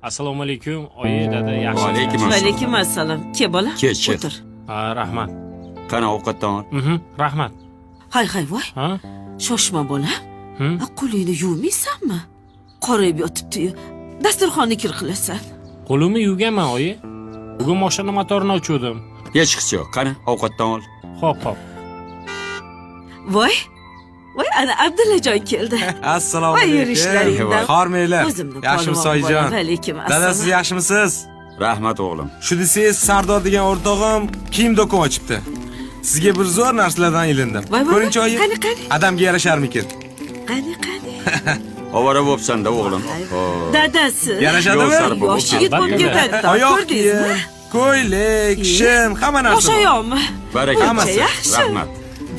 Assalomu alaykum, oyi, dada, yaxshimisiz? Alaykum assalom. Alaykum assalom. Ke bola. Kel, kel. O'tir. Ha, rahmat. Qani, ovqatdan ol. Rahmat. Hay hay voy. Ha? Shoshma bola. Hı? Ha, qo'lingni yuvmaysanmi? Qorayib yotibdi-yu. Dasturxonni kir qilasan. Qo'limni yuvganman, oyi. Bugun mashina motorini o'chirdim. Hech qisi yo'q. Qani, ovqatdan ol. Xo'p, xo'p. Voy. Voy, ana Abdullajon keldi. Assalomu Voy, alaykum. yurishlaringdan. Hormanglar. O'zimni Yaxshimisiz, polvon oyijon? bolam. Alaykum Dada, siz assalom. yaxshimisiz? Rahmat, o'g'lim. Shu desangiz, Sardor degan o'rtog'im kiyim do'kon ochibdi. Sizga bir zo'r narsalardan ilindim. Voy, voy, Ko'ringchi, oyi. Qani, qani? Adamga yarasharmikin? Qani, qani? Ovora bo'psan-da, o'g'lim. Xo'p. Dadasi. Yo'l Yarashadimi? sari Yosh bo'psan. yigit bo'lib ketadi. Oyoq Ko'rdingizmi? kiyim, ko'ylak, shim, hamma narsa. Bosh bor. oyoqmi? Baraka. Hammasi. Yaxshi. Rahmat.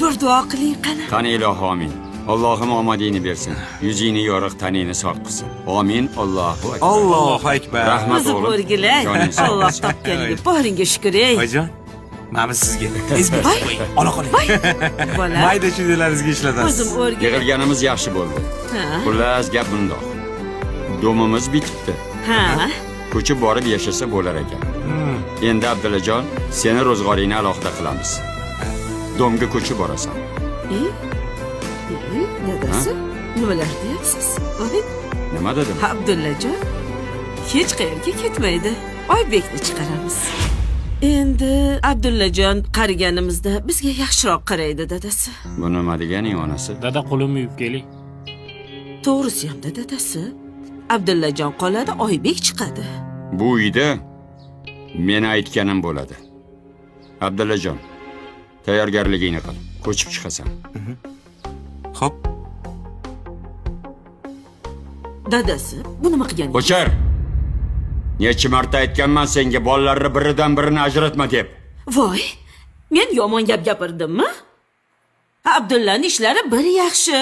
Bir duo qiling, qani. Qani, ilohi omin. Allohim omadingni bersin. Yuzingni yorug', taningni sog' qilsin. Omin. Allohu akbar. Allohu akbar. Rahmat. O'zim o'g'lim. o'rgilay. Joning sog' Alloh bo'lsin. topganiga boringga shukur ey. Oyijon, mana bu sizga. Tez bir Voy. ola qoling. Bola. Mayda chuydalaringizga ishlatasiz. O'zim o'rgilay. Yig'ilganimiz yaxshi bo'ldi. Ha. Xullas, gap bundoq. Domimiz bitibdi. Ha. Ko'chib borib yashasa bo'lar ekan. Endi Abdullajon, seni ro'zg'oringni alohida qilamiz. Domga ko'chib borasan. E? E, dadasi, nimalar deyapsiz? Voy, Nima dedim? Abdullajon hech qayerga ketmaydi. Oybekni chiqaramiz. Endi Abdullajon qariganimizda bizga yaxshiroq qaraydi, dadasi. Bu nima deganing, onasi? Dada, qo'limni yuvib keling. To'g'risi hamda, dadasi. Abdullajon qoladi, Oybek chiqadi. Bu uyda meni aytganim bo'ladi. Abdullajon, tayyorgarligingni qil. Ko'chib chiqasan. Xo'p. Dadasi, bu nima qilganingiz? O'chir! Necha marta aytganman senga, bolalarni biridan birini ajratma deb. Voy, men yomon gap gapirdimmi? Abdullani ishlari bir yaxshi.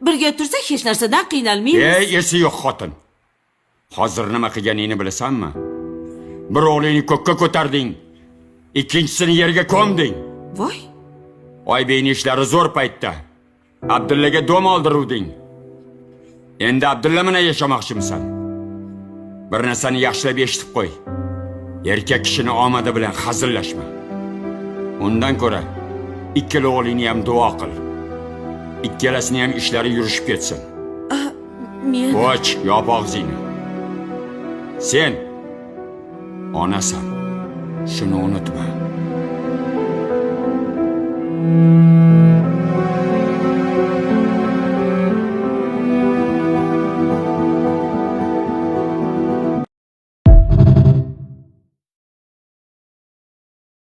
Birga tursa hech narsadan qiynalmaymiz. Ey, esi yo'q xotin. Hozir nima qilganingni bilasanmi? Bir o'g'lingni ko'kka ko'tarding, ikkinchisini yerga ko'mding. Voy, Oybekning ishlari zo'r paytda Abdullaga dom oldiruvding. Endi Abdulla bilan yashamoqchimisan? Bir narsani yaxshilab eshitib qo'y. Erkak kishini omadi bilan hazillashma. Undan ko'ra ikkala o'g'lingni ham duo qil. Ikkalasini ham ishlari yurishib ketsin. Men Och, yop og'zingni. Sen onasan. Shuni unutma.